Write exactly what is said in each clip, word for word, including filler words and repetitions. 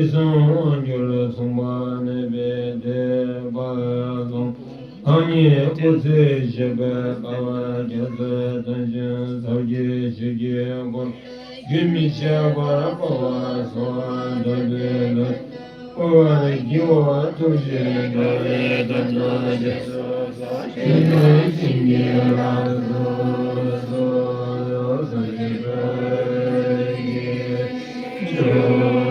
ཨི་སང་འགྱུར་གསུངས་པ་ནི་བེ་ཏེ་བ་དང་། ཨ་ནི་སྐུ་ཚེ་ཞབས་པད་དགའ་བ་རྒྱ་མཚོའི་དོན་ཆེན་ཚོགས་ཀྱི་ཆོས་ཀྱི་སྒོར་རྒྱུན་མི་ཆད་པར་སྤོབས་པ་སོགས་འདོད་པའི་ལུས་འཁོར་བར་བགྱིའོ། ཐུགས་རྗེས་འགྲོ་བའི་དོན་དུ་རྗེས་སུ་བཟུང་། ཞིང་རྣམས་བྱིན་གྱིས་བརླབ་ཏུ་གསོལ།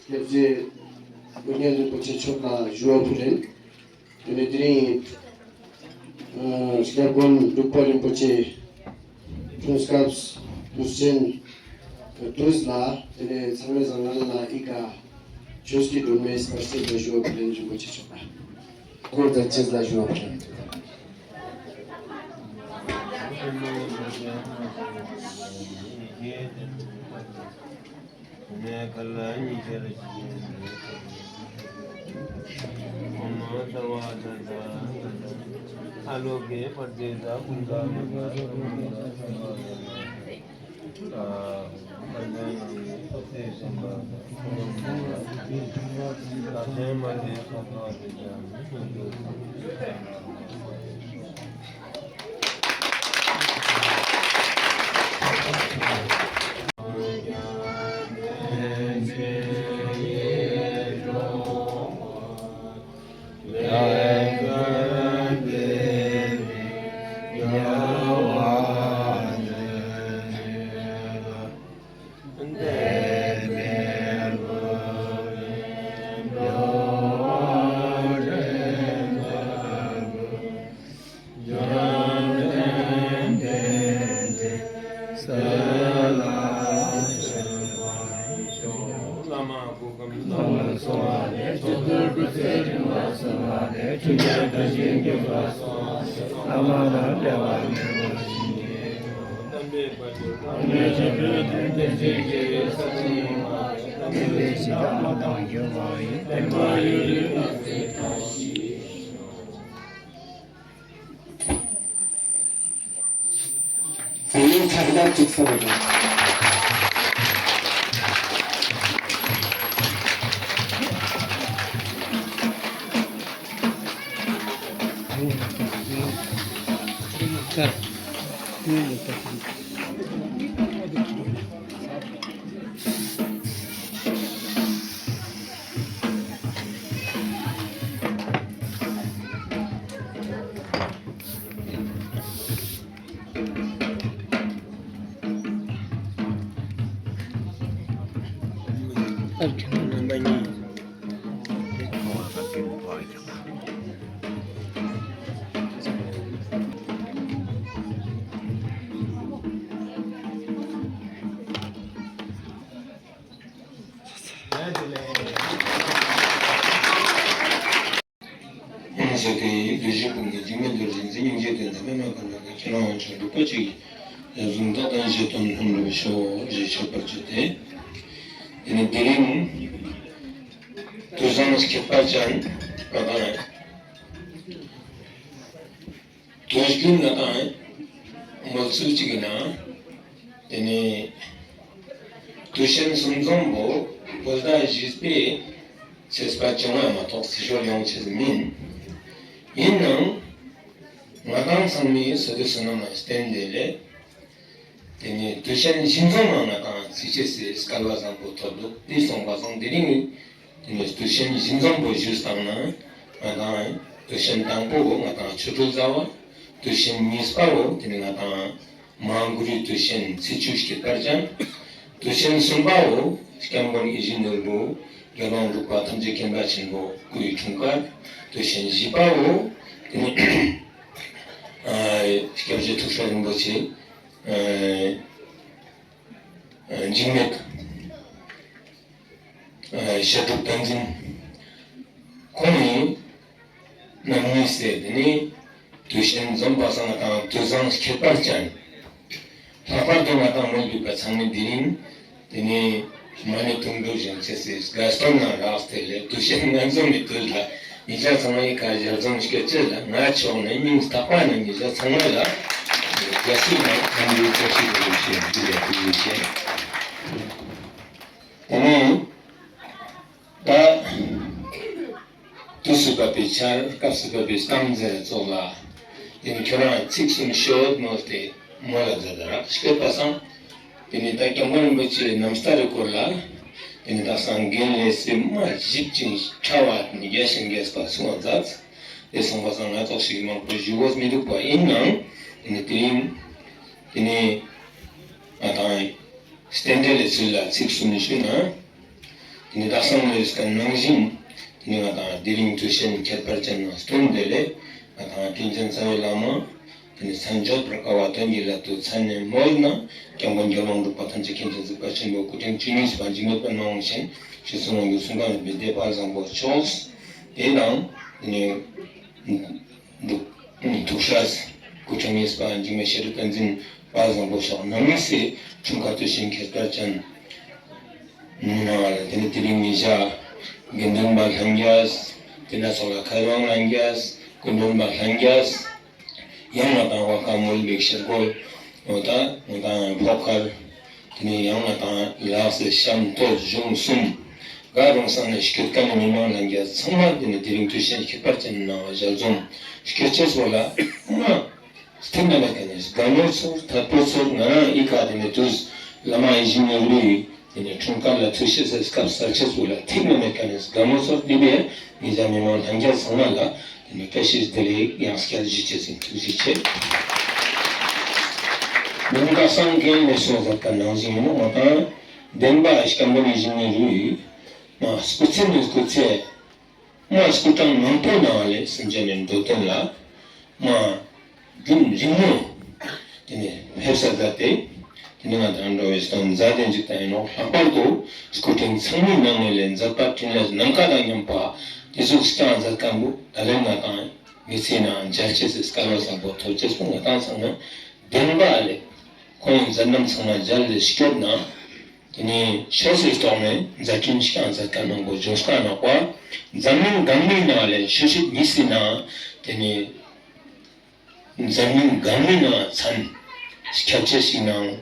སྐྱབས་རྗེ་ཀུན་མཁྱེན་རིན་པོ་ཆེ་མཆོག་ལ་ཞུ་བ་ཕུལ་ལེན། དེ་ནས་དེ་རིང་ཨ་སྐྱབས་མགོན་འབྲུག་པ་རིན་པོ་ཆེ་འཁྲུངས་སྐར་དུས་ཆེན་དུས་ལ་དེ་ནས་ཚང་མས་བཟང་ངན་ལ་ཨི་ཀ་ཆོས་ཀྱི་སྒྲོན་མེ་སྤར་ཆེད་དུ་ཞུ་བ་ཕུལ་ལེན། རིན་པོ་ཆེ་མཆོག་ལ་སྐུ་མཛད་ཅེས་ལ་ཞུ་བ་ཕུལ་ལེན། ཡང་ཟེར་ཏེ་བདུད་བཞི་དཔུང་གི་འཇིགས་མེད་རྡོ་རྗེ་འཛིན་སྙིང་རྗེ་དོན་དམ་མེད་མ་ཁོ་ན་ཁྱེད་རང་ཆོས་འགྲུབ་པ་ཅིག་ལ་བཟུང་བདག་དང་བཞེད་དོན་ལྷུན་གྲུབ་ཤོག་ཞེས་མཆོད་པར་བརྗོད་དེ། དེ་ནས་དེ་རིང་དུས་བཟང་ཁྱད་པར་ཅན་པ་དང་དུས་རྒྱུན་ང་དང་མོལ་ཚུལ་གཅིག་གི་ནང་དེ་ནས་དུས་ཆེན་གསུམ་འཛོམས་པོ་བོད་ཟླ་བཞི་པའི་ཚེས་པ་བཅོ་ལྔ་མ་གཏོགས་ཚེས་ཤོལ་ཡོང་ཆེས་མིན། ཡིན་ནའང་ང་དང་ཚང་མའི་བསོད་བདེ་བསོད་ནམས་ལ་བརྟེན་ཏེ་ལས། དེ་ནས་དུས་ཆེན་བཞི་འཛོམས་མ་ང་དང་ཚེས་ཆེ་སའི་སྐལ་བ་བཟང་པོ་ཐོབ་འདུག་དེ་སོང་པ་སང་དེ་རིང་དེ་ནས་དུས་ཆེན་བཞི་འཛོམས་པོ་ཞུས་བཏང་ན་ང་དང་དུས་ཆེན་དང་པོ་བོ་ང་དང་ཆོ་འཕྲུལ་ཟླ་བ། དུས་ཆེན་གཉིས་པ་བོ་དེ་ནས་ང་དང་མ་གུ་རུའི་དུས་ཆེན་ཚེས་བཅུ་ཁྱད་པར་ཅན། དུས་ཆེན་གསུམ་པ་བོ་སྐྱབས་མགོན་ཡིད་བཞིན་ནོར་བུ་རྒྱལ་དབང་འབྲུག་པ་ཐམས་ཅད་མཁྱེན་པ་ཆེན་པོ་སྐུའི་འཁྲུངས་སྐར། དུས་ཆེན་བཞི་པ་བོ་དེ་ནས་ཨ་སྐྱབས་རྗེ་ཐུགས་སྲས་རིན་པོ་ཆེ་ཨ་འཇིགས་མེད་ཨ་བཤད་སྒྲུབ་བསྟན་འཛིན་ཁོང་ནི་རྣམ་གཉིས་སེ་དེ་ནི་དུས་ཆེན་འཛོམས་པ་སང་ང་དང་དུས་བཟང་ཁྱད་པར་ཅན། ལྷག་པར་དུ་ང་དང་མོལ་འདོད་པ་ཚང་མས་དེ་རིང་དེ་ནི་ མ་ཎི་དུང་སྒྲུབ་བཞེངས་ཅེས་སི་དགའ་སྟོན་ནང་རགས་ཏེ་ལེ་དུས་ཆེན་ང་ཚོ་མི་དུལ་ལ་ཉེ་ཞ་ཚང་མའི་ཁ་ཞལ་འཛོམས་སྐྱོད་ཅེས་ལ་ང་ཕྱོགས་ནས་སྙིང་ཐག་པ་ནས་ཉེ་ཞ་ཚང་མ་ལ་རྒྱ་སྐྱེད་ནང་ཐམས་ཅད་བཀྲ་ཤིས་བདེ་ལེགས་ཞུ་ཡིན། འདི་ལས་དུས་ཆེན། དེ་ནས་ད་དུས་སུ་བབ་པའི་ཆར་སྐབས་སུ་བབ་པའི་གཏམ་ཟེར་ཙོགས་ལ། དེ་ནི་ཁྱོད་རང་ཚིག་གསུམ་ཤོད་མོལ་ཏེ་མོལ་ལ་མཛད་ད་རག་སྐྱོད་པ་སང་། དེ་ནི་ད་སྐྱབས་མགོན་རིན་པོ་ཆེའི་རྣམ་ཐར་རི་སྐོར་ལ། དེ་ནི་ད་སངས་རྒྱས་ལས་སི་མ་ཞིབ་ཅིང་ཕྲ་བ་དེ་ནི་རྒྱས་ཤིང་རྒྱས་པ་གསུང་བ་མཛད། དེ་སོང་པ་སང་ང་ཙོགས་ཤིག་མང་པོ་ཞུ་དགོས་མི་འདུག་པ་ཡིན་ནའང་། དེ་ནི་དེ་རིང་དེ་ནི་ང་དང་རྟེན་འབྲེལ་ལས་ཚུལ་ལ་ཚིག་གསུམ་ཞུ་ན། དེ་ནི་དག་སང་ལས་ཀ་ནང་བཞིན། དེ་ནི་ང་དང་དེ་རིང་དུས་ཆེན་ཁྱད་པར་ཅན་ནང་སྟོན་དེ་ལས། ང་དང་དྲིན་ཅན་རྩ་བའི་བླ་མ། དེ་ནི་མཚན་བརྗོད་པར་དཀའ་བ་དོན་གྱི་རླབས་ཏུ་མཚན་ནས་མོལ་ན། སྐྱབས་མགོན་རྒྱལ་དབང་འབྲུག་པ་ཐམས་ཅད་མཁྱེན་ཅིང་གཟིགས་པ་ཆེན་པོ་སྐུ་ཕྲེང་བཅུ་གཉིས་པ་འཇིགས་མེད་པ་ནོངས་ཤིང་ཞེས་གསུངས་པའི་གསུང་ཁ་ནས་བདེ་དཔལ་བཟང་པོ་མཆོག་དེ་དང་དེ་ནི། འདུག་ཐུགས་སྲས་སྐུ་ཕྲེང་གཉིས་པ་འཇིགས་མེད་བཤད་སྒྲུབ་བསྟན་འཛིན་དཔལ་བཟང་པོ་མཆོག་རྣམ་གཉིས་སི་འཁྲུངས་སྐར་དུས་ཆེན་ཁྱད་པར་ཅན་ནང་ལ་དེ་ནི་དེ་རིང་ཉེ་ཞ་དགེ་འདུན་པ་ལྷན་རྒྱས། དེ་ན་ཚོགས་ལ་མཁས་དབང་ལྷན་རྒྱས། སྐུ་མགྲོན་པ་ལྷན་རྒྱས། ཡང་ང་དང་བ་ཀ་མོལ་བིག་ཤེར་གོལ་འོ་ད་ང་དང་ཕོག་ཁར། དེ་ནས་ཡང་ང་དང་ལགས་སེ་ཤམ་སྟོད་གཞུང་གསུམ་ག་རུང་སང་ནས་སྐྱོད་ཀ་ནས་མི་མང་ལྷན་རྒྱས་ཚང་མ་དེ་ནས་དེ་རིང་དུས་ཆེན་ཁྱད་པར་ཅན་ནང་ཞལ་འཛོམས་སྐྱོད་ཅེས་པོ་ལ་མ་སྟིང་ན་མེད་ཀ་ནས་དགའ་མོ་ཚོར་ཐད་པོ་ཚོར། ང་རང་ཨི་ཀ་དེ་ནས་དུས་བླ་མ་ཡིད་བཞིན་ནོར་བུའི་དེ་ནས་འཁྲུངས་སྐར་ལ་ཐུགས་ཤེས་སེ་སྐབས་གསར་ཆེས་པོ་ལ་ཐིག་ན་མེད་ཀ་ནས་དགའ་མོ་ཚོར། དེ་བས་ཉེ་ཞ་མི་མང་ལྷན་རྒྱས་ཚང་མ་ལ། དེ་ནི་བཀྲ་ཤིས་བདེ་ལེགས་ཡང་བསྐྱར་ཞུ་ཅེས་སི་ཐུགས་རྗེ་ཆེ། མི་འགའ་སང་གེ་ནས་སོང་ཟེར་ཀ་ནང་བཞིན་ཡིན་ནོག་ང་དང་། བདེན་པ་སྐྱབས་མགོན་ཡིད་བཞིན་ནོར་བུའི་མ་སྐུ་ཚེ་ནས་སྐུ་ཚེ། མ་སྐུ་གྲངས་མང་པོའི་ནང་ལས་སེམས་ཅན་ནི་འགྲོ་དོན་ལ་མ་རྒྱུན་རིང་མོ་དེ་ནི་ཕེབས་ས་མཛད་དེ། དེ་ནི་ང་དང་འགྲོ་བའི་སྟོན་མཛད་དེ་འཇུག་ད་ཡིན་ནོག་ལྷག་པར་དུ་སྐུ་ཕྲེང་ཚང་མའི་ནང་ནས་ལས་མཛད་པ་འཕྲིན་ལས་ནམ་མཁའ་དང་མཉམ་པ་དེ་ཟུག་བསྐྱངས་མཛད་མཁན་པོ་ད་ལན་ང་དང་མི་ཚེའི་ནང་མཇལ་ཅེས་སི་སྐལ་བ་བཟང་པོ་ཐོབ་ཅེས་པོ་ང་དང་ཚང་མ་བདེན་པ་ལས་ཁོང་མཛད་རྣམ་ཚང་མ་མཇལ་ལས་སྐྱོད་ན། དེ་ནས་ཆོས་སི་ཐོག་ནས་མཛད་འཕྲིན་བསྐྱངས་མཛད་མཁན་མང་པོ་བྱུང་སྐད་ནོག་པ། འཛམ་གླིང་གང་མིན་ན་ལས་ཆོས་སྲིད་གཉིས་སི་ནང་དེ་ནས། འཛམ་གླིང་གང་མིན་ན་མཚན་ཁྱབ་ཆེ་ཞིག་ནང་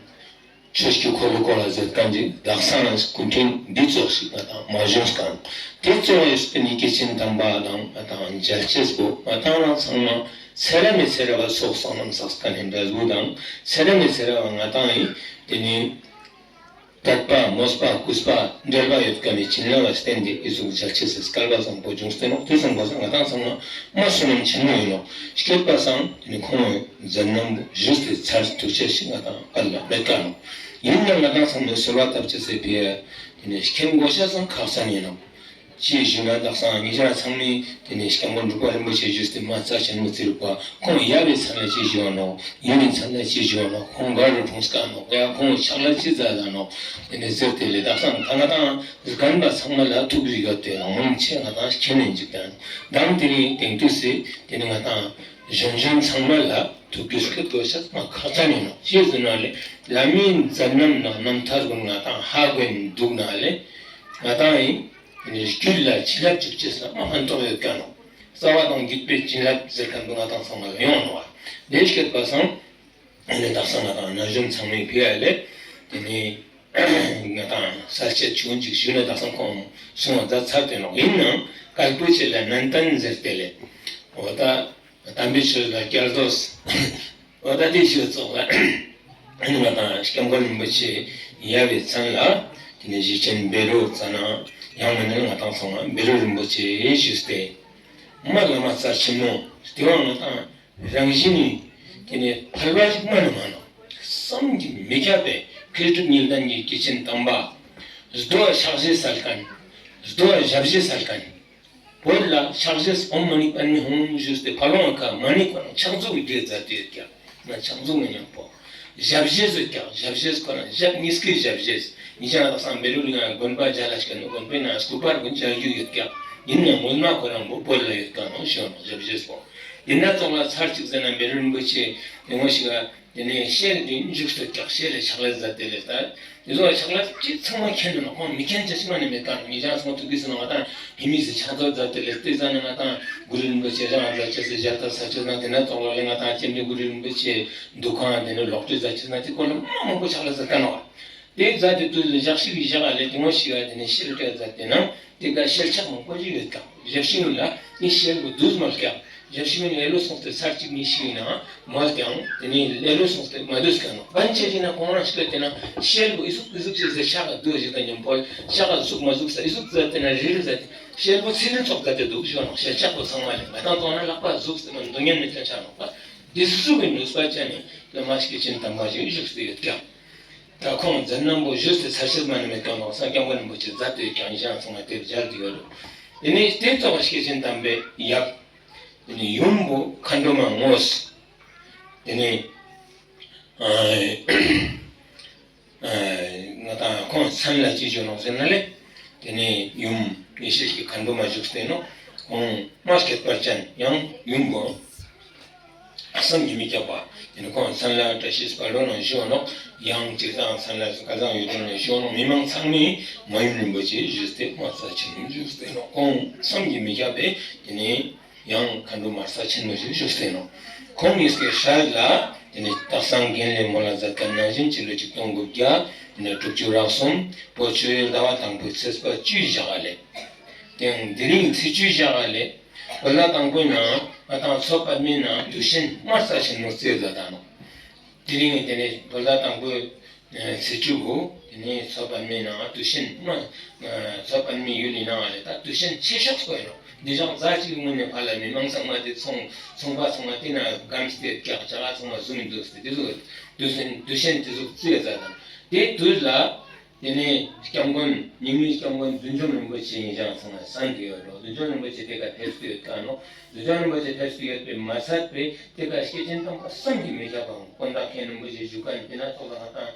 ཆོས་ཀྱི་འཁོར་ལོ་སྐོར་ལ་མཛད་མཁན་ཅིག་དག་ས་ན་སྐུ་ཕྲེང་འདི་ཙོགས་ཤིག་ང་དང་མ་བྱུང་སྐད་ནོག་དེ་ཙོགས་ཡོད་པའི་ནི་སྐྱེས་ཆེན་དམ་པ་དང་ང་དང་མཇལ་ཅེས་པོ་ང་དང་རང་ཚང་མ་ཚེ་རབས་ནས་ཚེ་རབས་བ་ཚོགས་བསོད་ནམས་བསགས་མཁན་ནི་འབྲས་བུ་དང་ཚེ་རབས་ནས་ཚེ་རབས་བ་ང་དང་ཡིན་དེ་ནི། དད་པ་མོས་པ་གུས་པ་འབྲེལ་བ་ཡོད་མཁན་ནི་བྱིན་རླབས་ལ་བརྟེན་ཏེ་ཨི་ཟུག་མཇལ་ཅེས་སི་སྐལ་བ་བཟང་པོ་བྱུང་སྟེ་ནོག་དེ་སོང་པ་སང་ང་དང་ཚང་མ་མ་བསོད་ནམས་ཆེན་མོ་ཡིན་ནོག་སྐྱོད་པ་སང་དེ་ནི་ཁོང་མཛད་རྣམ་ཞུས་ཏེ་ཚར་ཐུགས་རྗེ་ཞིག་ང་དང་ཨ་ལ་མེད་ཀ་ནོག་ཡིན་ན་ང་དང་ཚང་མས་གསོལ་བ་བཏབ་ཅེས་སི་ཕི་ཡ་དེ་ནི་མཁྱེན་དགོས་ཤེས་སང་ཁག་ཅན་ཡིན་ནོག་ཅི་ཞུ་ན་དག་ས་ཉེ་ཞ་ཚང་མས་དེ་ནས་སྐྱབས་མགོན་འབྲུག་པ་རིན་པོ་ཆེ་ཞུས་ཏེ་མ་རྩ་ཆེན་མོ་བརྩི་རུག་པ། ཁོང་ཡབ་བི་མཚན་ལ་ཅི་ཞུ་བ་ནོག་ཡུམ་བི་མཚན་ལ་ཅི་ཞུ་བ་ནོག་ཁོང་ག་རུ་འཁྲུངས་སྐད་ནོག་ཡ་ཁོང་ཕྱག་ལས་ཅི་མཛད་ད་ནོག་དེ་ནས་ཟེར་དེ་ལས་དག་ས་ང་དང་རྒན་པ་ཚང་མ་ལ་ཐུགས་རིག་ཡོད་དེ་ཡང་མང་ཆེ་ང་དང་མཁྱེན་ནས་འཇུག་དང་དང་དེ་རིང་དེང་དུས་སི་དེ་ནི་ང་དང་གཞོན་གཞོན་ཚང་མ་ལ་ཐུགས་རྒྱུས་སྐྱེད་དགོས་ཤེས་མ་ཁག་ཅན་ཡིན་ནོག་ཅི་ཟེར་ན་ལས་བླ་མའི་མཛད་རྣམ་ནང་རྣམ་ཐར་ཀུན་ང་དང་ཧ་གོ་ཡིན་འདུག་ན་ལས་ང་དང་ཡིན། དེ་ནས་རྒྱུད་ལ་བྱིན་རླབས་འཇུག་ཅེས་ལ་མ་ཕན་ཐོགས་ཡོད་ཀ་ནོག་རྩ་བ་དང་བརྒྱུད་པའི་བྱིན་རླབས་ཟེར་མཁན་པོ་ང་དང་ཚང་མ་ལ་ཡོང་ནོག་པ། དེ་སྐྱོད་པ་སང་དེ་ནས་དག་ས་ང་དང་ན་གཞོན་ཚང་མའི་ཕི་ཡ་ལས་དེ་ནས་ང་དང་གསལ་བཤད་ཆུང་ཅིག་ཞུས་ན་དག་ས་ཁོང་གསུང་བ་མཛད་ཚར་ཏེ་ནོག་ཡིན་ནའང་སྐལ་པོ་ཆེ་ལ་ནན་ཏན་ཟེར་ཏེ་ལས་འོ་ད། དམ་པའི་ཆོས་ལ་བསྐྱར་ཟློས། འོ་ད་དེ་ཞུ་ཙོགས་ལ། ང་དང་སྐྱབས་མགོན་རིན་པོ་ཆེ་ཡབ་བི་མཚན་ལ། དེ་ནས་གཞིས་ཆེན་བཻ་རོ་ཙ་ན་ཡང་མིན་ན་ང་དང་ཚང་མ་བཻ་རོ་རིན་པོ་ཆེ་ཞུས་ཏེ། མ་བླ་མ་རྩ་ཆེན་མོ་དེ་བ་ང་དང་རང་བཞིན་ནི་དེ་ནས་ཕལ་བ་ཞིག་མ་ནི་མ་ནོག་བསམ་གྱིས་མི་ཁྱབ་པའི་མཁས་གྲུབ་གཉིས་ལྡན་གྱི་སྐྱེས་ཆེན་དམ་པ། རྡོ་ཕྱག་བཞེས་སལ་མཁན། རྡོ་ཞབས་བཞེས་སལ་མཁན། བོད་ལ་ཕྱག་བཞེས་ཨོཾ་མ་ཎི་པདྨེ་ཧཱུྃ་ཞུས་ཏེ་ཕ་ལོང་ཁ་མ་ཎི་ཁོ་རང་ཕྱག་མཛུབ་ཀྱི་རྒྱས་མཛད་དེ་ཡོད་ཀྱག་ང་ཕྱག་མཛུབ་ངོས་མཉམ་པོ། ཞབས་བཞེས་ཡོད་ཀྱག་ཞབས་བཞེས་ཁོ་རང་ཞབས་གཉིས་ཀའི་ཞབས་བཞེས། ཉེ་ཞ་དག་ས་བཻ་རོ་གླིང་ང་དགོན་པ་མཇལ་ལ་ཞིག་ནོག་དགོན་པའི་ནང་སྐུ་པར་ཀུན་མཇལ་རྒྱུ་ཡོད་ཀྱག་ཡིན་ནའང་ངོ་མ་ཁོ་རང་བོ་བོད་ལ་ཡོད་ཀྱག་ནོག་ཞུ་ནོག་ཞབས་བཞེས་པོ། ཡིན་ན་ཙོགས་ལ་ཚར་གཅིག་ཟེར་ན་བཻ་རོ་རིན་པོ་ཆེ་ངོ་ཞིག་ག་དེ་ནས་ཤེལ་དེ་འཇུག་སྟེ་ཀྱག་ཤེལ་ལ་ཕྱག་ལས་མཛད་དེ་ལས་ད། དེ་ཚོ་ལ་ཕྱག་ལས་ཅི་ཚང་མ་མཁྱེན་ནོག། ཁོང་མི་མཁྱེན་ཅེས་ཤིག་མ་ནི་མེད་ཀ། ཉེ་ཞང་ཚང་མ་ཐུགས་ཀྱི་སུ་ནང་ང་དང་ཧེ་མི་སི་ཕྱག་རྡོར་མཛད་དེ་ལས་ཏེ་ཟ་ནི་ང་དང་གུ་རུ་རིན་པོ་ཆེ་རང་མཛད་ཅེས་སི་ཞལ་ཏ་ས་ཅེས་ན་དེ་ན་ཙོགས་ལ་ལས་ང་དང་སྐྱབས་མགོན་གུ་རུ་རིན་པོ་ཆེ་འདུ་ཁང་དེ་ནི་ལོག་སྤྲོད་མཛད་ཅེས་ན་དེ་སྐོར་ལ་མ་མང་པོ་ཕྱག་ལས་མཛད་ཀ་ནོག། དེ་མཛད་དེ་དུས་ལ་ཞག་ཞིག་གི་ཞག་ལས་དེ་ངོ་ཤེས་ཡ་དེ་ནི་ཤེལ་སྤྲད་མཛད་དེ་ན་དེ་ཀ་ཤེལ་ཆག་མང་པོ་ཞིག་ཡོད་ཀྱང་ཞབས་ཕྱི་ཡུན་ལ་ནི་ཤེལ་བུ་དུས་མ་ཀྱང་ཞབས་ཕྱི་ཡུན་ལས་ལོ་སོང་སྟེ་ཚར་གཅིག་གཉིས་ཤིག་ཡིན་ན་མོལ་ཀྱང་དེ་ནི་ལས་ལོ་སོང་སྟེ་མ་དུས་ཀ་ནོག། བན་ཆེ་ཞིག་ན་ཁོང་རང་ཤི་ཀ་དེ་ན་ཤེལ་བུ་ཨི་ཟུག་ཨི་ཟུག་ཅེས་ཟེར་ཤག་ག་དུ་ཞིག་དང་མཉམ་པོ་ཤག་ག་ཟུག་མ་ཟུག་ས་ཨི་ཟུག་ཟེར་དེ་ན་རི་རི་ཟེར་ཏེ་ཤེལ་བུ་ཚི་ལི་ཚོགས་ཟེར་ཏེ་འདུག་ཞུ་ནོག། ཤེལ་ཆག་པོ་ཚང་མ་ལས་ང་དང་ཙོགས་ན་ལག་པ་ཟུག་སྟེ་མ་འདུག་ཉན་མི་ཐོན་ཆ་ནོག་པ། དེ་སུ་གི་ནུས་པ་ཅན་ནི་བླ་མ་སྐྱེས་ཆེན་དམ་པ་ཞིག་བཞུགས་སུ་ཡོད་ཀྱང་། ད་ཁོང་མཛད་རྣམ་པོ་བཞུགས་སུ་ཚར་ཤེས་མ་ནི་མེད་ཀྱང་ནོག་སངས་རྒྱས་མགོན་པོ་ཆེ་མཛད་དེ་ཀྱང་ཡིན་ཞིང་ཚང་མ་དེ་མཇལ་དུ་ཡོད་རུ། དེ་ནས་དེ་ཙོགས་སྐྱེས་ཆེན་དམ་པའི་ཡབ། དེ་ནས་ཡུམ་བུ་མཁའ་འགྲོ་མ་དངོས། དེ་ནས་ཨ་ང་དང་ཁོང་མཚན་ལ་ཅི་ཞུ་ནོག་ཟེར་ན་ལེ། དེ་ནས་ཡུམ་ཡེ་ཤེས་ཀྱི་མཁའ་འགྲོ་མ་བཞུགས་ཏེ་ནོག། ཁོང་མ་སྐྱེད་པར་ཅན་ཡང་ཡུམ་བུ་བསམ་གྱིས་མི་ཁྱབ་པ། དེ་ནས་ཁོང་མཚན་ལ་བཀྲ་ཤིས་སྤ་རོ་ནང་ཞུ་ནོག། ཡང་སྤྱིར་བཏང་མཚན་ལ་སྐལ་བཟང་ཡོད་དོ་ནང་ཞུ་ནོག། མི་མང་ཚང་མས་མ་ཡུམ་རིན་པོ་ཆེ་ཞུས་ཏེ་མ་རྩ་ཆེན་མོ་བཞུགས་ཏེ་ནོག། ཁོང་བསམ་གྱིས་མི་ཁྱབ་པའི་དེ་ནས་ཡང་མཁའ་འགྲོ་མ་རྩ་ཆེན་མོ་ཞིག་བཞུགས་ཏེ་ནོག། ཁོང་ཉིས་ཀའི་སྲས་ལ་དེ་ནས་སྟག་ཚང་རྒན་ལས་མོལ་ལ་མཛད་ཁན་ནང་བཞིན་སྤྱི་ལོ་ཆིག་སྟོང་དགུ་བརྒྱ་དེ་ནས་དྲུག་ཅུ་རེ་གསུམ་བོད་ཆུ་ཡོས་ཟླ་བ་དང་པོའི་ཚེས་པ་བཅུའི་ཞག་ལས། དེང་དེ་རིང་ཚེས་བཅུའི་ཞག་ལས་བོད་ཟླ་དང་པོའི་ནང་ང་དང་མཚོ་པདྨའི་ནང་དུས་ཆེན་མ་རྩ་ཆེན་མོ་བརྩི་ཡོད་ད་ནོག། དེ་རིང་དེ་ནས་བོད་ཟླ་དང་པོའི་ཚེས་བཅུ་བོ་དེ་ནས་མཚོ་པདྨའི་ནང་དུས་ཆེན་མ་མཚོ་པདྨའི་ཡུལ་ལི་ནང་ལས་ད་དུས་ཆེན་ཆེ་ཤོས་པོ་ཡིན་ནོག། འདི་ཞག་ཟླ་གཅིག་སྔོན་ནས་ཕར་ལ་མི་མང་ཚང་མ་དེ་ཚོང་ཚོང་པ་ཚང་མ་དེ་ན་སྒམ་སྟེ་ཀྱག་ཅ་ག་ཚང་མ་བཟུང་འདུག་སྟེ་དེ་ཚོ་དུས་ཆེན་དུས་ཆེན་དེ་ཚོ་བརྩི་ཡ་ཙ་དང་དེ་དུས་ལ། དེ་ནས་སྐྱབས་མགོན་རྙིང་མའི་སྐྱབས་མགོན་བདུད་འཇོམས་རིན་པོ་ཆེ་ཡིན་ཞིང་ཚང་མ་གསན་གྱི་ཡོད་འགྲོ། བདུད་འཇོམས་རིན་པོ་ཆེ་དེ་ཀ་ཕེབས་ཏེ་ཡོད་ཀ་ནོག། བདུད་འཇོམས་རིན་པོ་ཆེ་ཕེབས་ཏེ་ཡོད་པའི་མ་ཚད་པའི་དེ་ཀ་སྐྱེས་ཆེན་དམ་པ་བསམ་གྱིས་མི་ཁྱབ་པ་དཀོན་མཆོག་མཁན་རིན་པོ་ཆེ་བཞུགས་ཀ་ནི་དེ་ན་ཙོགས་ལ་ང་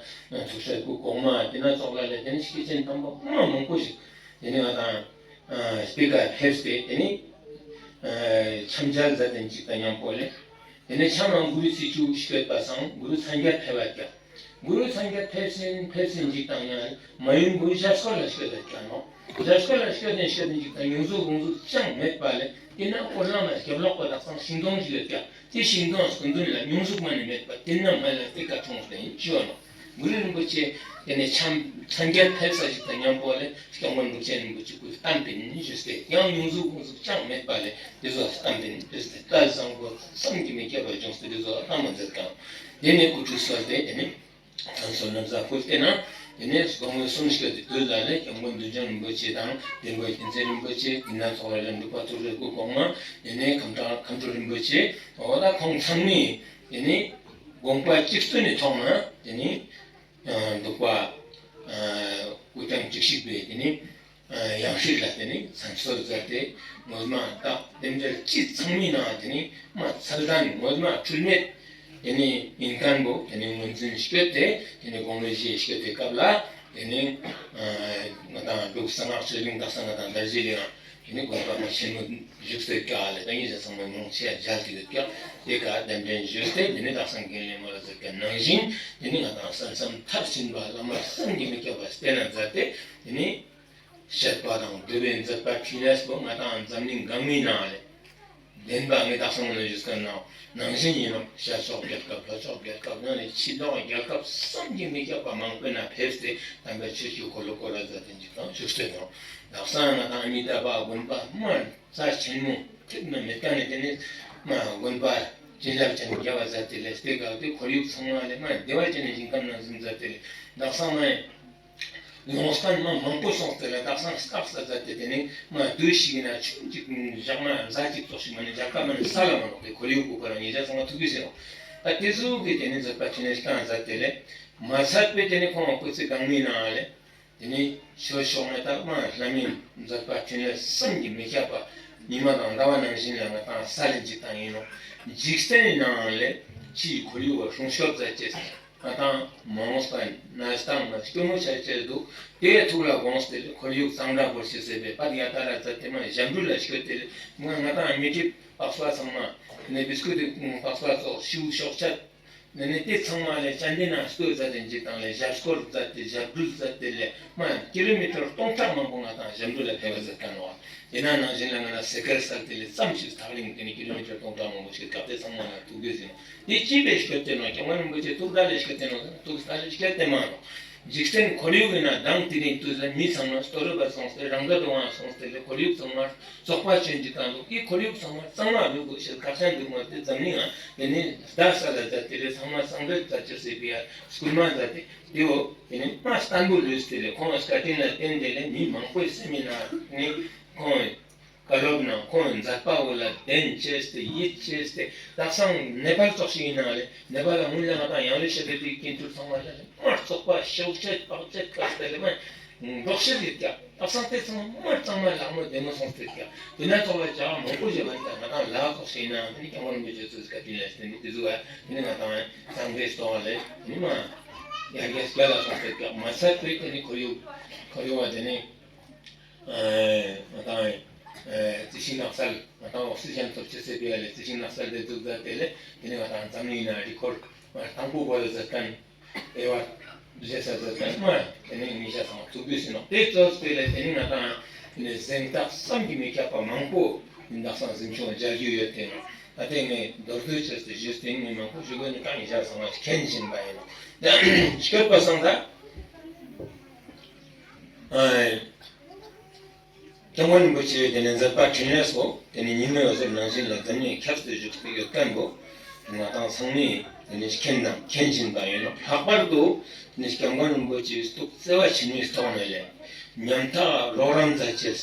དང་ཐུགས་སྲས་སྐུ་གོང་མ་དེ་ན་ཙོགས་ལ་ལས་དེ་ནས་སྐྱེས་ཆེན་དམ་པ་མ་མང་པོ་ཞིག་དེ་ནས་ང་དང་དེ་ཀ་ཕེབས་ཏེ་དེ་ནས་འཆམ་མཇལ་མཛད་དེ་ཅིག་དང་མཉམ་པོ་ལས། དེ་ནས་འཆམ་ནང་གུ་རུ་ཚེས་བཅུ་སྐྱོད་པ་སང་གུ་རུ་མཚན་བརྒྱད་ཕེབས་པ་ཀྱང་། གུ་རུ་མཚན་བརྒྱད་ཕེབས་ཟིན་ཕེབས་ཟིན་ཅིག་དང་ཡང་མ་ཡུམ་གུ་རུ་ཞྭ་སྐོར་ལ་སྐྱོད་པ་ཀྱང་ནོག། ཞྭ་སྐོར་ལ་སྐྱོད་དེ་སྐྱོད་དེ་ཅིག་དང་ཡོངས་སུ་དགོངས་སུ་ཅང་མེད་པ་ལས་དེ་ན་འཁོར་ལམ་ལ་རྒྱབ་ལོགས་པ་དག་སང་ཤིང་སྡོང་ཞིག་ཡོད་ཀྱང་དེ་ཤིང་སྡོང་སྐུ་མདུན་ལ་ཡོངས་སུ་མ་ནི་མེད་པ་དེ་ན་མ་ལ་དེ་ཀ་མཐོང་སྟེ་ཡིན་ཞུ་བ་ནོག། གུ་རུ་རིན་པོ་ཆེ་དེ་ནས་འཆམ་མཚན་བརྒྱད་ཕེབས་ས་ཞིག་དང་མཉམ་པོ་ལས་སྐྱབས་མགོན་འབུམ་ཆེན་རིན་པོ་ཆེ་སྐུ་བལྟམས་པིན་ཞུས་ཏེ་ཡང་ཡོངས་སུ་དགོངས་སུ་ཅང་མེད་པ་ལས་དེ་ཚོ་བལྟམས་པིན་ཞུས་ཏེ་བཀའ་བཟང་པོ་བསམ་གྱིས་མི་ཁྱབ་པ་བྱུང་སྟེ་དེ་ཚོ་བལྟམས་པ་མཛད་ཀྱང་དེ་ནས་སྐུ་ཁྲུས་གསོལ་ཏེ་དེ་ནས་མཚན་གསོལ་ན་བཟའ་ཕུལ་ཏེ་ན་དེ་ནས་དགོང་མོ་གསུམ་སྐྱོད་དེ་དུས་ལ་ལས་སྐྱབས་མགོན་བདུད་འཇོམས་རིན་པོ་ཆེ་དང་དེ་མགོན་མཁྱེན་བརྩེ་རིན་པོ་ཆེ་དེ་ན་ཚོགས་ལ་ལས་འབྲུག་པ་ཐུགས་སྲས་སྐུ་གོང་མ་དེ་ནས་ཁམས་ཁམས་སྤྲུལ་རིན་པོ་ཆེ་འོ་ད་ཁོང་ཚང་མས་དེ་ནས་དགོངས་པ་གཅིག་མཐུན་ནི་ཐོག་ན་དེ་ནས། འདུག་པ། སྐུ་རྐྱང་གཅིག་ཞིག་པའི་དེ་ནི་ཡང་སྲིད་ལ་དེ་ནི་མཚན་གསོལ་མཛད་དེ་ངོ་མ་བདག་རྟེན་འབྲེལ་ཅི་ཚང་མའི་ནང་དེ་ནི་མ་ཚད་ལྡན་ངོ་མ་འཁྲུལ་མེད་དེ་ནི་ཡིན་མཁན་པོ་དེ་ནི་ངོས་འཛིན་སྐྱོད་དེ་དེ་ནི་དགུང་ལོ་བཞི་སྐྱོད་དེ་སྐབས་ལ་དེ་ནི་ང་དང་འབྲུག་གསང་སྔགས་ཆོས་གླིང་དག་ས་ང་དང་དར་རྒྱས་གླིང་དེ་ནི་དགོན་པ་མ་ཆེན་མོ་བཞུགས་སའི་ཀ་ལ་ད་ངེད་ཅག་ཚང་མ་མང་ཆེ་མཇལ་ཏེ་ཡོད་ཀྱང་དེ་ཀ་གདན་འདྲེན་ཞུས་ཏེ་དེ་ནི་དག་ས་མཁན་ལས་མོལ་ལ་མཛད་ཀྱང་ནང་བཞིན་དེ་ནི་ང་དང་ས་མཚམས་མཐར་ཕྱིན་པ་བླ་མ་བསམ་གྱིས་མི་ཁྱབ་པ་བསྟེན་ན་མཛད་དེ་དེ་ནི་བཤད་པ་དང་སྒྲུབ་པའི་མཛད་པ་ཕྲིན་ལས་པོ་ང་དང་འཛམ་གླིང་གང་མིན་ན་ལས་བདེན་པ་ངས་དག་ས་མོལ་ལ་ཞུས་ཀ་ནང་ནང་བཞིན་ཡིན་ནོ། ཤར་ཕྱོགས་རྒྱལ་ཁབ་ལྷོ་ཕྱོགས་རྒྱལ་ཁབ་ཡང་ནི་ཕྱི་ལོགས་རྒྱལ་ཁབ་བསམ་གྱིས་མི་ཁྱབ་པ་མང་པོའི་ནང་ཕེབས་ཏེ་དམ་པའི་ཆོས་ཀྱི་འཁོར་ལོ་བསྐོར་ར་མཛད་དེ་འཇིག་དང་བཞུགས་སྟེ་ཡོད་ནོ། དག་ས་ང་དང་ཨ་མི་ཏཱ་བྷ་དགོན་པ་མ་རྩ་ཆེན་མོ་ཐེབས་ན་མེད་ཀ་ནས་དེ་ནས་མ་དགོན་པ་བྱིན་རླབས་ཅན་རྒྱས་པ་མཛད་དེ་ལས་དེ་ག་དེ་ཁོར་ཡུག་ཚང་མ་ལས་མ་བདེ་བ་ཅན་ནས་ཞིང་ཁམས་ནང་བཞིན་མཛད་དེ་ལས་དག་ས་མ་ཡོང་སྟངས་མ་མང་པོ་སོང་སྟེ་ལས་དག་ས་སྐབས་ས་མཛད་དེ་དེ་ནས་མ་དུས་ཤིག་ན་ཆུང་ཅིག་ཞག་མ་ཟླ་གཅིག་ཙོགས་ཤིག་མ་ནས་རྒྱལ་ཁབ་མ་ནས་ས་ལ་མ་ལོག་སྟེ་ཁོར་ཡུག་གུ་པ་རང་ཉེ་ཆར་ཚང་མ་ཐུག་གི་ཟེར་རོ། ད་དེ་ཚོ་གི་དེ་ནས་མཛད་པ་ཕྲིན་ལས་བསྐྱངས་མཛད་དེ་ལས་མ་ཚད་པའི་དེ་ནས་ཁོང་སྐུ་ཚེ་གང་མིན་ནའང་ལས། དེ་ནས་ཆོས་ཕྱོགས་ནས་ད་མ་བླ་མའི་མཛད་པ་ཕྲིན་ལས་བསམ་གྱིས་མི་ཁྱབ་པ་ཉི་མ་དང་ཟླ་བ་ནང་བཞིན་ལ་ང་དང་ས་ལེན་ཅིག་དང་ཡིན་ནོ། འཇིག་རྟེན་ནི་ནང་ལས་ཕྱིའི་ཁོར་ཡུག་བ་སྲུང་སྐྱོབ་མཛད་ཅེས་ང་དང་མ་འོངས་པ་ན་སྟངས་ལ་སྐྱོ་མོ་ཆ་ཅེས་འདུག། དེའི་ཐུགས་ལ་དགོངས་ཏེ་ཁོར་ཡུག་གཙང་སྦྲ་སྐོར་ཞེས་ཟེར་བའི་པད་ཡ་ཏ་ར་མཛད་དེ་མ་ཞབས་འབྲུ་ལ་སྐྱོད་དེ་ང་ང་དང་མི་ཁྲིད་པགས་པ་ཚང་མ་ནས་བིས་ཀུ་ཏི་པགས་པ་ཚོགས་ཤིའུ་ཤོག་ཆད། དེ་ནས་དེ་ཚང་མ་ལས་ཅན་དེ་ན་སྟོད་མཛད་དེ་འཇིག་དང་ལས་ཞབས་སྐོར་མཛད་དེ་ཞབས་བྲོ་མཛད་དེ་ལས་མ་ཀི་ལོ་མི་ཊར་སྟོང་ཕྲག་མང་པོ་ང་དང་ཞབས་བྲོ་ལ་ཕེབས་པ་མཛད་ཁན་ནོག། དེ་ན་ནང་བཞིན་ལ་ང་ན་སེ་ཀར་སལ་དེ་ལས་ཙམ་ཞིག་ཐག་རིང་དེ་ནས་ཀི་ལོ་མི་ཊར་སྟོང་ཕྲག་མང་པོ་ཞིག་སྐབས་དེ་ཚང་མ་ལ་ཐུག་དེ་ཟིན་ནོག། དེ་ཅི་བས་སྐྱོད་དེ་ནོག། སྐྱབས་མགོན་རིན་པོ་ཆེ་ཐུགས་ད་ལས་སྐྱོད་དེ་ནོག། ཐུགས་ད་ལས་སྐྱོད་དེ་མ་ནོག། འཇིག་རྟེན་ཁོར་ཡུག་ཡིན་ན་དང་དེ་རིང་དུས་ལ་མི་ཚང་མ་སྟོད་ར་བ་སོང་སྟེ་རང་དགའ་དུ་བ་སོང་སྟེ་ལས་ཁོར་ཡུག་ཚང་མ་བཙོག་པ་ཆེན་གྱི་དང་འདུག་གི་ཁོར་ཡུག་ཚང་མ་གཙང་མ་འདུག་གོ་ཞེས་ཁག་ཅན་འདུག་མ་དེ་འཛམ་གླིང་ང་དེ་ནས་ཟླ་ས་ལ་མཛད་དེ་ལས་ཚང་མ་སངས་རྒྱས་མཛད་ཅེས་ཟེར་བའི་ཡ་སྐུལ་མ་མཛད་དེ་དེ་འོ་དེ་ནས་མ་བརྟན་པོ་ལུས་ཏེ་ལས་ཁོང་བཀའ་དྲིན་ལ་བརྟེན་ཏེ་ལས་མི་མང་པོའི་སེམས་ཡིན་ན་ནི་ཁོང་བཀའ་སློབ་ནང་ཁོང་མཛད་པ་བོ་ལ་བདེན་ཅེས་ཏེ་ཡིད་ཆེས་ཏེ་དག་སང་ནེ་པཱལ་ཙོགས་ཤིག་ཡིན་ན་ལས་ནེ་པཱལ་ལ་སྔོན་ལ་ང་དང་ཡང་ལས་ཤེས་པའི་དེ་ཀིན་ཏུར་ཚང་མ་ལ་ལས་མར་བཙོག་པ་ཤོག་ཆད་པག་ཆད་ཁ་སྟེ་ལས་མ་འབྲོག་ཤེས་ཡིན་ཀྱག། དག་སང་དེ་ཚང་མ་ཚང་མ་ལག་མོ་བདེ་མོ་སོང་སྟེ་ཀྱག། དེ་ན་ཚོགས་ལ་བྱ་བ་མང་པོ་བྱེད་པ་ཡིན་ད་ང་དང་ལ་ཙོགས་ཤིག་ཡིན་ན་དེ་ནི་སྐྱབས་མགོན་རིན་པོ་ཆེ་ཚོས་བཀའ་དྲིན་ལས་བརྟེན་ནས་དེ་ཚོ་བ་དེ་ནི་ང་དང་སངས་རྒྱས་སྟོང་ལས་དེ་ནི་མ་ཡར་རྒྱས་རྒྱ་ལ་སོང་སྟེ་ཀྱག། མ་ཚད་པའི་དེ་ནི་ཁོར་ཡུག་ཁོར་ཡུག་བ་དེ་ནི། ཨ་ང་དང་ཨ་རྩི་ཤིང་ནགས་ཚལ་ང་དང་ཨོག་སི་ཇན་ཐོབ་ཅེས་ཟེར་བའི་ཡ་ལས་རྩི་ཤིང་ནགས་ཚལ་དེ་འཛུགས་མཛད་དེ་ལས་དེ་ནི་ང་དང་འཛམ་གླིང་ན་རི་ཁོར་དང་པོ་བོད་ལ་མཛད་མཁན་ཨེ་བ་བཞེས་ས་མཛད་མཁན་མ་དེ་ནི་ཉིན་ཞག་ཚང་མ་ཐུག་དུས་ཟིན་ནོག། དེ་ཙོགས་པའི་ལས་དེ་ནི་ང་དང་དེ་ནི་གཟེངས་རྟགས་བསམ་གྱིས་མི་ཁྱབ་པ་མང་པོ་ཡིན་དག་སང་གཟིམ་ཆུང་མཇལ་རྒྱུ་ཡོད་དེ་ནོག། ད་དེ་ངས་མདོར་བསྡུས་བྱས་ཏེ་ཞུས་ཏེ་ངས་མང་པོ་ཞུ་དགོས་ནི་ཀ་ཉིན་ཞག་ཚང་མ་མཁྱེན་བཞིན་པ་ཡིན་ནོག། ད་སྐྱོད་པ་སང་ད། ཨ། སྐྱབས་མགོན་རིན་པོ་ཆེ་དེ་ནས་མཛད་པ་འཕྲིན་ལས་སོགས་དེ་ནས་ཉིན་མོའི་འོད་ཟེར་ནང་བཞིན་ལ་དེ་ནས་ཁྱབ་སྟེ་བཞུགས་ཏེ་ཡོད་མཁན་པོ་ང་དང་ཚང་མས་དེ་ནས་མཁྱེན་དང་མཁྱེན་བཞིན་པ་ཡིན་ནོག། ལྷག་པར་དུ་དེ་ནས་སྐྱབས་མགོན་རིན་པོ་ཆེའི་ཐུགས་བརྩེ་བ་ཆེན་མོའི་ཐོག་ནས་ལས་ཉམ་ཐག་རོགས་རམ་མཛད་ཅེས།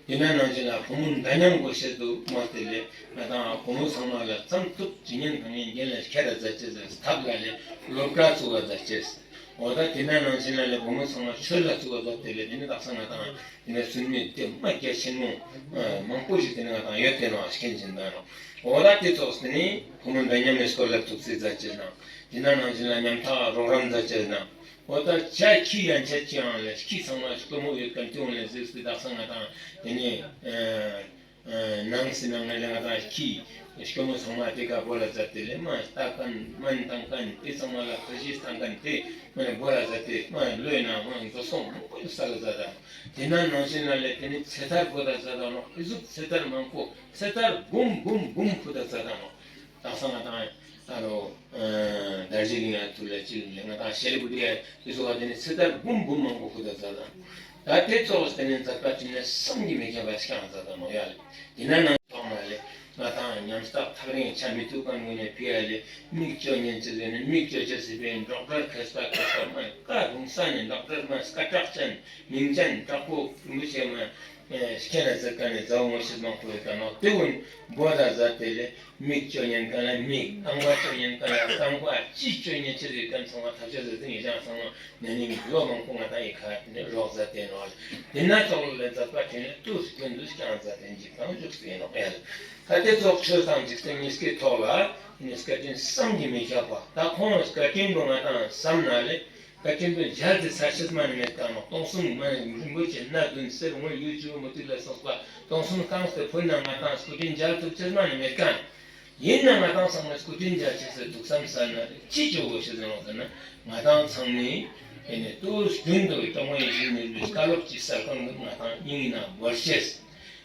དེ་ན་ནང་བཞིན་ལ་བུ་མོ་འདྲ་མཉམ་དགོས་ཤེས་འདུག་མ་དེ་ལས་ང་དང་བུ་མོ་ཚང་མ་ལ་ཙམ་ཐུབ་ཇི་སྙེད་གང་སྙེད་འགན་ལ་ཁྱེར་ར་མཛད་ཅེས་ཐབས་ལ་ལས་སློབ་གྲྭ་བཙུགས་པ་མཛད་ཅེས། འོ་ད་དེ་ན་ནང་བཞིན་ལ་ལས་བུ་མོ་ཚང་མ་ཆོས་ལ་བཙུགས་པ་མཛད་དེ་ལས་དེ་ནི་དག་ས་ང་དང་དེ་ནས་སུན་མི་དེ་མ་རྒྱ་ཆེན་མོ་མང་པོ་ཞིག་དེ་ནི་ང་དང་ཡོད་དེ་ནོག་མཁྱེན་བཞིན་པ་ནོག། འོ་ད་དེ་ཙོགས་དེ་ནི་བུ་མོ་འདྲ་མཉམ་ནི་སྐོར་ལ་ཐུགས་རྩིས་མཛད་ཅེས་དང་དེ་ན་ནང་བཞིན་ལ་ཉམ་ཐག་རོགས་རམ་མཛད་ཅེས་དང་། འོ་ད་ཆ་ཁྱི་ཡན་ཆད་ཅི་ཡང་ལས་ཁྱི་ཚང་མ་སྐྱོ་མོ་ཡོད་མཁན་དེ་འོང་ལས་གཟིགས་ཏེ་དག་ས་ང་དང་དེ་ནས་ནང་སི་ནང་ལས་ང་དང་ཁྱི་སྐྱོ་མོ་ཚང་མ་དེ་ཀ་བོ་ལ་མཛད་དེ་ལས་མ་ལྟ་མཁན་སྨན་བཏང་མཁན་དེ་ཚང་མ་ལ་ཁ་ཤས་བཏང་མཁན་དེ་མ་ལས་བོ་ལ་མཛད་དེ་མ་ལོས་ན་མ་འགྲོ་སོང་མང་པོ་ས་ལ་མཛད་དང་། དེ་ན་ནང་བཞིན་ལ་ལས་དེ་ནས་ཚེ་ཐར་བོ་ལ་མཛད་དང་ནོག། ཨི་ཟུག་ཚེ་ཐར་མང་པོ་ཚེ་ཐར་འབུམ་འབུམ་འབུམ་ཕུད་ད་མཛད་དང་ནོག། དག་ས་ང་དང་ཨ་ནོ་ཨ་དར་ཇི་ལིང་ཡ་ཐུར་ལ་ཅི་ལ་ང་དང་ཤེལ་བུ་ཏི་ཡ་དེ་ཚོ་བ་དེ་ནི་ཚེ་ཐར་འབུམ་འབུམ་མང་པོ་ཕུད་ད་མཛད་དང་། ད་དེ་ཚོ་བ་དེ་ནི་མཛད་པ་ཅི་ནས་བསམ་གྱིས་མི་ཁྱབ་པ་ཞིག་ཀྱང་མཛད་དང་ནོག་ཡ་ལེ། དེ་ན་ནང་ཐོག་མ་ལེ་ང་དང་ཉམས་སྟག་ཐག་རིང་ཆ་མི་ཐུབ་མཁན་ངོས་ནས་ཕི་ཡ་ལེ་མིག་ཅོ་ཉན་ཅེས་ཟེར་ནས་མིག་ཅོ་ཅེས་ཟེར་བའི་ཌོག་ཊར་མཁས་པ་མཁས་པ་མ་ཀ་རུང་ས་ནས་ཌོག་ཊར་མ་སྐད་གྲགས་ཅན་མིང་ཅན་དྲག་པོ་རིན་པོ་ཆེ་མ། ཨེ་སྐྱེ་ན་ཟེར་ཀ་ནས་མཛའ་བོ་ངོ་ཤེས་མང་པོ་ཡོད་ཀ་ནོག། དེ་ཀུན་བོ་ད་ཟ་དེ་ལས་མིག་ཅོ་ཉན་ཀ་ལ་མིག་རྐང་པ་ཅོ་ཉན་ཀ་ལ་རྐང་པ་ཅི་ཅོ་ཉན་ཅི་རེད་ཀ་ཚང་མ་ཐབས་ཤེས་ཟེར་ཏེ་ངེད་ཅག་ཚང་མ་ནས་ནི་ལོ་མང་པོ་ང་དང་ཡི་ཁ་ནས་རོགས་ཟ་དེ་ནོག་ལེ། དེ་ན་ཙོགས་ལ་མཛད་པ་དེ་ནས་དུས་ཀུན་ཏུ་ཀྱང་ཟ་དེ་འཇིག་དང་འཇུག་སྟེ་ནོག་ཡ་ལེ། ད་དེ་ཙོགས་ཆོས་དང་འཇིག་རྟེན་གཉིས་ཀའི་ཐོག་ལ་ནི་བཀའ་དྲིན་བསམ་གྱིས་མི་ཁྱབ་པ་ད་ཁོང་བཀའ་དྲིན་པོ་ང་དང་བསམ་ན་ལེ། བཀའ་དྲིན་པོ་མཇལ་ཏེ་ཚར་ཅེས་མ་ནི་མེད་ཀ་ནོག། སྟོང་གསུམ་མ་ནི་རིན་པོ་ཆེ་སྣ་བདུན་གསེར་དངུལ་གཡུ་བྱུ་རུ་མུ་ཏིག་ལ་སོགས་པ་སྟོང་གསུམ་བཀང་སྟེ་ཕུལ་ན་ང་དང་སྐུ་དྲིན་མཇལ་ཐུབ་ཅེས་མ་ནི་མེད་ཀ་ནོག། ཡིན་ན་ང་དང་ཚང་མས་སྐུ་དྲིན་མཇལ་ཅེས་སི་ཐུགས་བསམ་ས་ན་ཅི་ཅོ་དགོས་ཤེས་ཟེར་ནོག་ཟེར་ན་ང་དང་ཚང་མས་དེ་ནས་དུས་རྒྱུན་དུ་སྐྱབས་མགོན་ཡིད་བཞིན་ནོར་བུའི་བཀའ་སློབ་ཀྱི་ས་ཁང་དུ་ང་དང་སྙིང་ནང་བོར་ཅེས།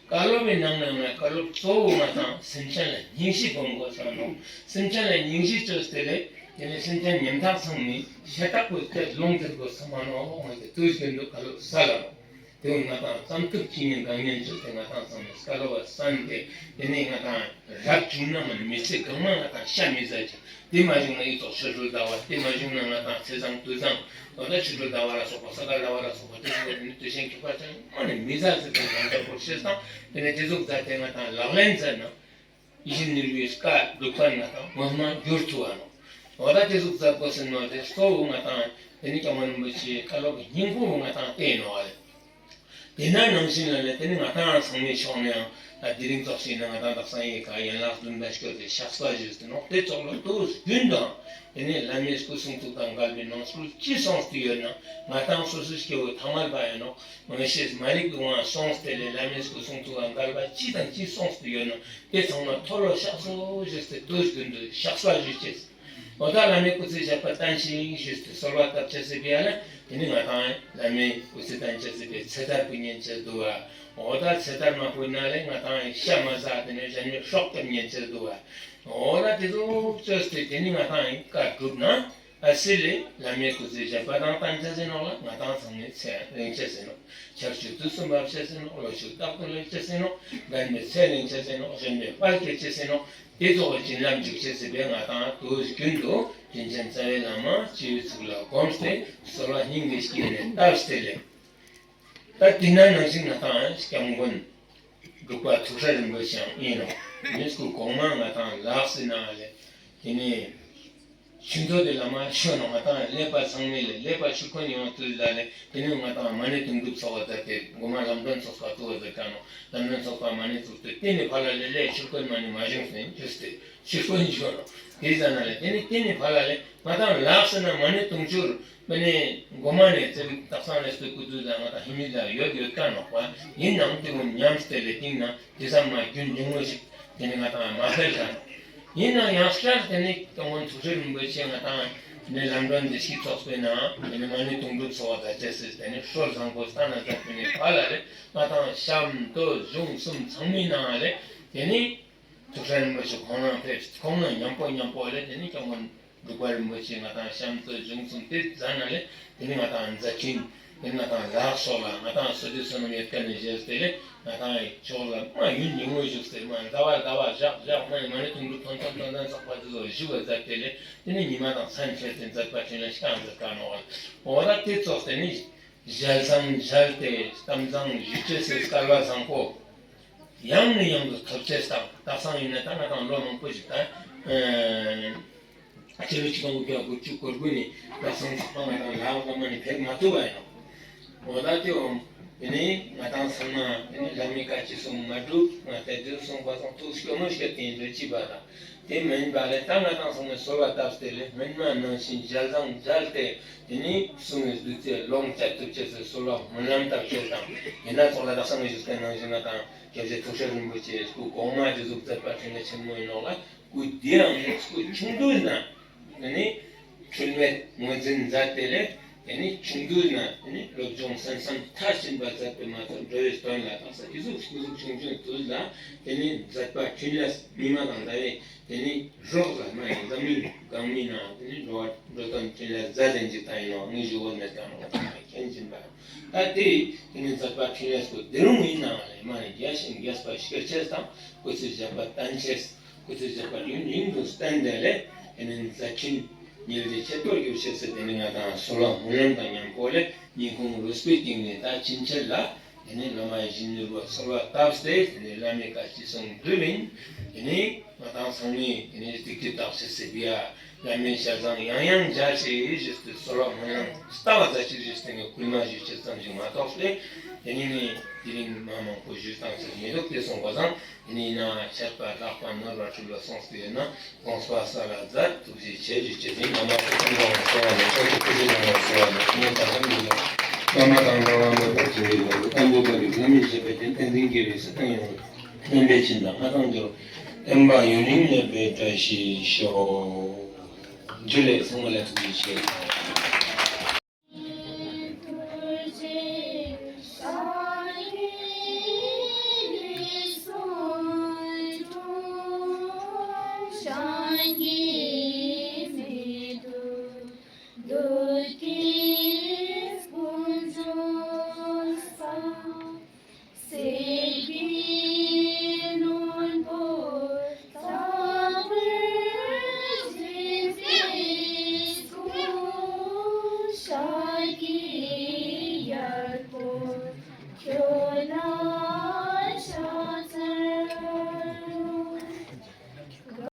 བཀའ་སློབ་པའི་ནང་ནས་ང་བཀའ་སློབ་གཙོ་བོ་ང་དང་སེམས་ཅན་ལ་སྙིང་རྗེ་སྒོམ་དགོས་ས་ནོག། སེམས་ཅན་ལ་སྙིང་རྗེ་བཅོས་ཏེ་ལས་དེ་ནས་སེམས་ཅན་ཉམ་ཐག་ཚང་མའི་ཤ་སྟག་པོའི་སྐད་ལོང་ཟེར་དགོས་ས་མ་ནོག། ང་དེ་དུས་རྒྱུན་དུ་བཀའ་སློབ་ས་ལ་ནོག། དེ་བོ་ང་དང་ཙམ་ཐུབ་ཅི་ཉན་གང་ཉན་བཅོས་ཏེ་ང་དང་ཚང་མས་བཀའ་སློབ་པ་བསམ་སྟེ་དེ་ནས་ང་དང་རབ་བྱུང་ན་མ་ནི་མི་ཚེ་གང་མ་ང་དང་ཤ་མི་ཟ་ཅེས། དེ་མ་བྱུང་ན་ཨི་ཙོགས་ཆོ་འཕྲུལ་ཟླ་བ། དེ་མ་བྱུང་ན་ང་དང་ཚེས་བཟང་དུས་བཟང་། འོ་ད་ཆོ་འཕྲུལ་ཟླ་བ་ལ་སོགས་པ་ས་ག་ཟླ་བ་ལ་སོགས་པ་དེ་ཚོ་དེ་ནི་དུས་ཆེན་ཁྱད་པར་ཅན་མ་ནི་མི་ཟ་ཟེར་ཏེ་ང་དང་བོར་ཤེས་དང་དེ་ནས་དེ་ཟུག་ཟ་དེ་ང་དང་ལག་ལེན་མཛད་ན་ཡིད་བཞིན་ནོར་བུའི་བཀའ་སྒྲུབ་པ་ན་ང་དང་ངོ་མ་འགྱུར་ཐུབ་བ་ནོག། འོ་ད་དེ་ཟུག་ཟ་དགོས་ཟེར་ནོག་དེ་གཙོ་བོ་ང་དང་དེ་ནི་སྐྱབས་མགོན་རིན་པོ་ཆེའི་བཀའ་སློབ་ཀྱི་སྙིང་པོ་བོ་ང་དང་དེ་ནོག་ཨ་ལེ། དེ་ན་ནང་བཞིན་ལ་ལས་དེ་ནི་ང་དང་ཚང་མའི་ཕྱོགས་ནས་ཡང་ད་དེ་རིང་ཙོགས་ཤིག་ན་ང་དང་དག་ས་ཡི་ག་ཡན་ལག་བདུན་ལ་སྐྱོད་དེ་ཕྱག་འཚལ་ཞུས་ཏེ་ནོག། དེ་ཙོགས་ལ་དུས་རྒྱུན་དང་དེ་ནི་བླ་མའི་སྐུ་གསུང་ཐུགས་དང་འགལ་བའི་ནང་སྐུལ་ཅི་སོང་སྟེ་ཡོད་ན་ང་དང་སོ་སོའི་སྐྱེ་བོ་ཐ་མལ་པ་ཡིན་ནོག། མ་ཤེས་མ་རིག་པའི་དབང་སོང་སྟེ་ལས་བླ་མའི་སྐུ་གསུང་ཐུགས་དང་འགལ་བ་ཅི་དང་ཅི་སོང་སྟེ་ཡོད་ན་དེ་ཚང་མ་མཐོལ་ལོ་བཤགས་སོ་ཞུས་ཏེ་དུས་རྒྱུན་དུ་ཕྱག་འཚལ་ཞུ་ཅེས། འོ་ད་བླ་མའི་སྐུ་ཚེ་ཞབས་པད་བརྟན་ཞིག་ཞུས་ཏེ་གསོལ་བ་བཏབ་ཅེས་སི་ཕི་ཡ་ལ་དེ་ནི་ང་ཏང་བླ་མའི་སྐུ་ཚེ་བརྟན་ཅེས་སི་ཕི་ཚེ་ཐར་ཕུལ་ཉན་ཅེས་འདུག་བ། འོ་ད་ཚེ་ཐར་མ་ཕུལ་ན་ལེ་ང་ཏང་ཤ་མ་ཟ་དེ་ནི་གཞན་མའི་སྲོག་སྐྱབས་ཉན་ཅེས་འདུག་བ། འོ་ད་དེ་ཚོ་བཅོས་ཏེ་དེ་ནི་ང་ཏང་བཀའ་བསྒྲུབ་ན། ཨ་སི་ལེ་བླ་མའི་སྐུ་ཚེ་ཞབས་པད་དང་བརྟན་ཅེས་ཟེར་ནོག་ལ། ང་ཏང་ཚང་མའི་ཚེ་རིང་ཅེས་ཟེར་ནོག། ཆར་ཆུ་དུས་སུ་འབབ་ཅེས་ཟེར་ནོག། ལོ་ཕྱུགས་རྟག་ཏུ་ལེགས་ཅེས་ཟེར་ནོག། རྒན་པའི་ཚེ་རིང་ཅེས་ཟེར་ནོག། གཞོན་པའི་དཔལ་སྐྱེད་ཅེས་ཟེར་ནོག། དེ་ཚོགས་ཀྱི་བྱིན་རླབས་འཇུག་ཅེས་ཟེར་བས་ང་ཏང་དུས་རྒྱུན་དུ་དྲིན་ཅན་རྩ་བའི་བླ་མ་སྤྱི་བོའི་ཚུགས་ལ་བསྒོམས་ཏེ་གསོལ་བ་སྙིང་གི་དཀྱིལ་ནས་བཏབ་སྟེ་ལེ། ད་དེ་ན་ནང་བཞིན་ང་ཏང་སྐྱབས་མགོན་འབྲུག་པ་ཐུགས་སྲས་རིན་པོ་ཆེའང་ཡིན་ནོག། མི་སྐུ་གོང་མ་ང་ཏང་ལགས་སི་ན་ལེ། དེ་ནས་ཆུ་མཛོད་དེ་ལ་མ་ཤོད་ནོག། ང་ཏང་ཀླད་པ་ཚང་མས་ལེ་ཀླད་པ་ཆུ་ཁོལ་ཡོང་དུས་ལ་ལེ། དེ་ནས་ང་ཏང་མ་ཎི་དུང་སྒྲུབ་ཚོགས་པ་མཛད་དེ་མགོ་མ་ལམ་སྒྲོན་ཚོགས་པ་ཚུགས་པ་མཛད་ཀ་ནོག། ལམ་སྒྲོན་ཚོགས་པ་མ་ཎི་ཚུགས་ཏེ་དེ་ནས་ཕར་ལ་ལེ་ལེ་ཆུ་ཁོལ་མ་ཎི་མ་བྱུང་ཟེར་ཞུས་ཏེ་ཆུ་ཁོལ་ཤོད་ནོག། དེ་ཟ་ན་ལེ་དེ་ནས་དེ་ནས་ཕར་ལ་ལེ་ང་ཏང་ལགས་སི་ན་མ་ཎི་དུང་ཕྱུར་མ་ནི་མགོ་མ་ནས་ཚེ་རིང་དག་སང་ལས་སུ་སྐུ་དུས་ལ་ང་ཏང་ཧི་མི་ལ་ཡོད་ཡོད་ཀ་ནོག་པ། ཡིན་ནའང་དེ་ཀུན་ཉམས་ཏེ་ལེ་སྟིང་ན་དེ་ཙམ་མ་རྒྱུན་རིང་མོ་ཞིག་དེ་ནི་ང་ཏང་མ་ཕེལ་ཀ་ནོག། ཡིན་ནའང་ཡང་བསྐྱར་དེ་ནི་སྐྱབས་མགོན་ཐུགས་སྲས་རིན་པོ་ཆེ་ང་ཏང་ནི་ལམ་སྒྲོན་བདེ་སྐྱིད་ཚོགས་པའི་ནང་དེ་ནི་མ་ཎི་དུང་སྒྲུབ་ཚོགས་པ་དང་བཅས་སེ་དེ་ནི་སྲོལ་བཟང་པོ་སྟན་ན་མཛད་པའི་ནི་ཕར་ལ་ལེ་ང་ཏང་ཤམ་སྟོད་གཞུང་གསུམ་ཚང་མའི་ནང་ལེ་དེ་ནི་ཐུགས་སྲས་རིན་པོ་ཆེ་ཁོང་རང་ཕེབས་ཁོང་རང་མཉམ་པོ་མཉམ་པོ་ལེ་དེ་ནི་སྐྱབས་མགོན་འབྲུག་པ་རིན་པོ་ཆེ་ང་ཏང་ཤམ་སྟོད་གཞུང་གསུམ་དེ་ཟ་ན་ལེ་དེ་ནི་ང་ཏང་མཛད་འཕྲིན་དེ་ནི་ང་ཏང་ལག་སོགས་ལ་ང་ཏང་བསོད་བདེ་བསོད་ནམས་ཡོད་ཀ་ནས་བཞེས་ཏེ་ལེ་ང་ཏང་ཕྱོགས་ལ་མ་ཡུན་རིང་མོ་བཞུགས་ཏེ་མ་ཟླ་བ་ཟླ་བ་ཞག་ཞག་མ་ནི་མ་ནི་དུང་སྒྲུབ་ཐོན་ཐོན་ཐོན་ཐོན་ཚོགས་པ་དེ་ཚོ་བཞུགས་པ་མཛད་དེ་ལེ་དེ་ནི་ཉི་མ་དང་མཚན་ཆད་དེ་མཛད་པ་ཕྲིན་ལས་ཤིག་མཛད་ཀ་ནོག། འོ་ད་དེ་ཚོགས་དེ་ནི། ཞལ་བཟང་མཇལ་ཏེ་གཏམ་བཟང་ཞུ་ཅེས་སི་སྐལ་བ་བཟང་པོ་ཡང་ནས་ཡང་དུ་ཐོབ་ཅེས་དང་དག་སང་ཡིན་ན་ད་ང་ཏང་ལོ་མང་པོ་ཞིག་ད་ཕྱི་ལོ་ཆིག་སྟོང་དགུ་བརྒྱ་དགུ་བཅུ་གོ་དགུ་ནས་དག་སང་ཚོགས་པ་ང་ཏང་ལ་བ་མ་ནས་ཕེབས་མ་ཐུབ་པ་ཡིན་ནོག། འོ་ད་དེ་འོང་དེ་ནས་ང་ཏང་ཚང་མ་དེ་ནས་བླ་མའི་བཀའ་ཅི་གསུང་མ་སྒྲུབ་ང་ཏང་དེ་གསུང་པ་སང་ཐུགས་སྐྱོ་མོ་སྐྱོ་དེ་ཡིན་འགྲོ་ཅི་པ་དང་། དེ་མིན་པ་ལས་ད་ང་ཏང་ཚང་མས་གསོལ་བ་བཏབ་སྟེ་ལས་སྨིན་མ་ནང་བཞིན་ཞལ་བཟང་མཇལ་ཏེ་དེ་ནི་གསུང་བའི་བདུད་རྩི་ལོངས་སྤྱད་ཐུབ་ཅེས་སི་གསོལ་བ་སྨོན་ལམ་བཏབ་ཅེས་དང་དེ་ན་ཚོགས་ལ་དག་སང་ངི་བཞུགས་སྟེ་ནང་བཞིན་ང་ཏང་སྐྱབས་རྗེ་ཐུགས་སྲས་རིན་པོ་ཆེ་སྐུ་གོང་མ་ཇི་ཟུག་མཛད་པ་ཕྲིན་ལས་ཆེན་མོ་ཡིན་ནོག་ལ་སྐུ་དེའང་སྐུ་ཆུང་དུས་ན་དེ་ནི་འཁྲུལ་མེད་ངོས་འཛིན་མཛད་དེ་ལས། དེ་ནི་ཆུང་དུས་ན་དེ་ནི་སློབ་སྦྱོང་གསན་བསམ་མཐར་ཕྱིན་པ་མཛད་པའི་མ་ཚད་འགྲོ་བའི་དོན་ལ་དག་ས་ཨི་ཟུག་སྐུ་གཟུགས་ཆུང་ཆུང་དུས་ལ་དེ་ནི་མཛད་པ་འཕྲིན་ལས་ཉི་མ་དང་ཟླ་བའི་དེ་ནི་རོགས་ལ་མ་ཡིན་འཛམ་གླིང་གང་མིན་ན་དེ་ནི་འགྲོ་བ་འགྲོ་དོན་འཕྲིན་ལས་མཛད་དེ་འཇིག་རྟེན་ཡིན་ནོ་ངེས་ཞུ་བོ་མེད་ཀ་ནོ་མཁྱེན་བཞིན་པ། ད་དེ་དེ་ནི་མཛད་པ་འཕྲིན་ལས་སྐུ་དེ་རུང་ཡིན་ནའང་ལས་མ་ཡིན་རྒྱས་ཤིང་རྒྱས་པ་ཤེར་ཅེས་དང་སྐུ་ཚེ་ཞབས་པད་བརྟན་ཅེས། སྐུ་ཚེ་ཞབས་པད་ཡུན་རིང་དུ་བརྟན་ཏེ་ལས་དེ་ནི་མཛད་འཕྲིན་ཉེར་བརྒྱ་ཆེད་པར་གྱུར་ཅེས་སི་དེ་ནི་ང་ཏང་གསོལ་བ་སྨོན་ལམ་དང་མཉམ་པོ་ལས་ཉིན་གུང་རུས་པའི་གཏིང་ནས་ད་ཕྱིན་ཆད་ལ་དེ་ནི་བླ་མ་ཡི་བཞིན་ནོར་བུ་གསོལ་བ་བཏབ་སྟེ་དེ་ནི་བླ་མའི་བཀའ་ཅི་གསུང་སྒྲུབ་ཡིན། དེ་ནི་ང་ཏང་ཚང་མས་དེ་ནི་སྡིག་སྒྲིབ་དག་ཅེས་སི་བི་ཡ་བླ་མའི་ཞལ་བཟང་ཡང་ཡང་མཇལ་ཅེས་ཞུས་ཏེ་གསོལ་བ་སྨོན་ལམ་ལྟ་བ་མཛད་ཅེས་ཞུས་ཏེ་ངས་སྐུལ་མ་ཞུ་ཅེས་ཙམ་ཞིག་མ་གཏོགས་ཏེ་དེ་ནི་ངས་དེ་རིང་མ་མང་པོ་ཞུ་སྟངས་ཅིག་མི་འདུག་སྟེ་གསུངས་པ་སང་། ཡིན་ན་ཆད་པ་ལྷག་པ་ནོར་བ་འཁྲུལ་བ་སོང་སྟེ་ཡོད་ན་དགོངས་པ་སལ་ལ་མཛད། ཐུགས་རྗེ་ཆེ་ཞུ་ཅེས་ཡིན། བླ་མ་དང་གསུང་དང་གསོལ་བ་ནས་ཕྱག་ཏུ་ཁུ་ཚུར་ལ་གསོལ་བ་ནས་ངས་ད་ལྟ་འདི་ལ་བླ་མ་དང་འབྲལ་བ་མེད་པར་བྱིན་གྱིས་རློབས། བསྟན་པའི་བདག་པོས་བླ་མའི་ཞབས་པད་བརྟན། བསྟན་འཛིན་དགེ་བའི་བཤེས་གཉེན་ཡོངས་བསྟན་པའི་བྱིན་དང་མངའ་ཐང་འདིར་བརྟན་པ་ཡུན་རིང་གནས་པའི་བཀྲ་ཤིས་ཤོག། ཇུ་ལེ། ཚང་མ་ལ་ཐུགས་རྗེ་ཆེ།